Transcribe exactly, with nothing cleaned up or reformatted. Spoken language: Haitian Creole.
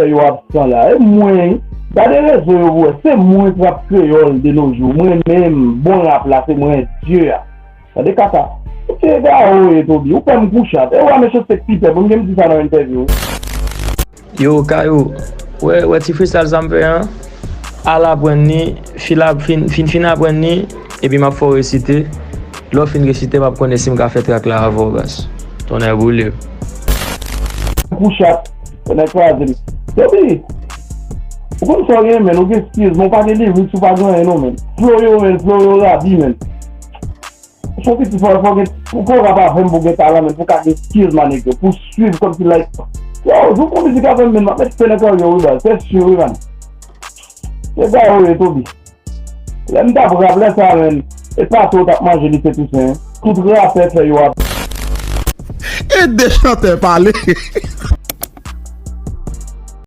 yo absan la. E mwen, gade rezo yo pou wè. Se mwen k rap kreyòl de nos jours. Mwen menm, bon rap la, se mwen, Dye a. Gade kaka. Ou se egare ou ye, Toby. Ou fè m kou chat. E ou a mechanste k pi pè. Bon, m gen m di sa nan entèvyou. Yo, Kayou, wè, wè ti freestyle sa m fè an? Al aprann li, fin, ap, fin, fin, fin aprann li, epi m ap fè w resite. Lè w fin resite, m ap konnen si m ka fè track la avè w, baz. Tonnè boule. Kou chat, tonnè kraze m. Toby, ou konn sa w gen, men, ou gen skills, men ou pa gen lyrics, ou pa gen anyen, non, men. Flow yo, men, flow yo rabi, men. Son piti fò, fò gen, fò w rap avè m pou gen talan, men, pou ka gen skills, my nigga, pou swiv kòmsi, like, yo, jou pou mizik avè m, men, m ap met fè nan karyè w, wi, baz, fè sure, wi, man. Se egare ou ye, Toby. Lè m t ap rap, lè sa, men, e pa tou w t ap manje, li se Toussaint. Tout rapè fè yo ap. E de chantè pale.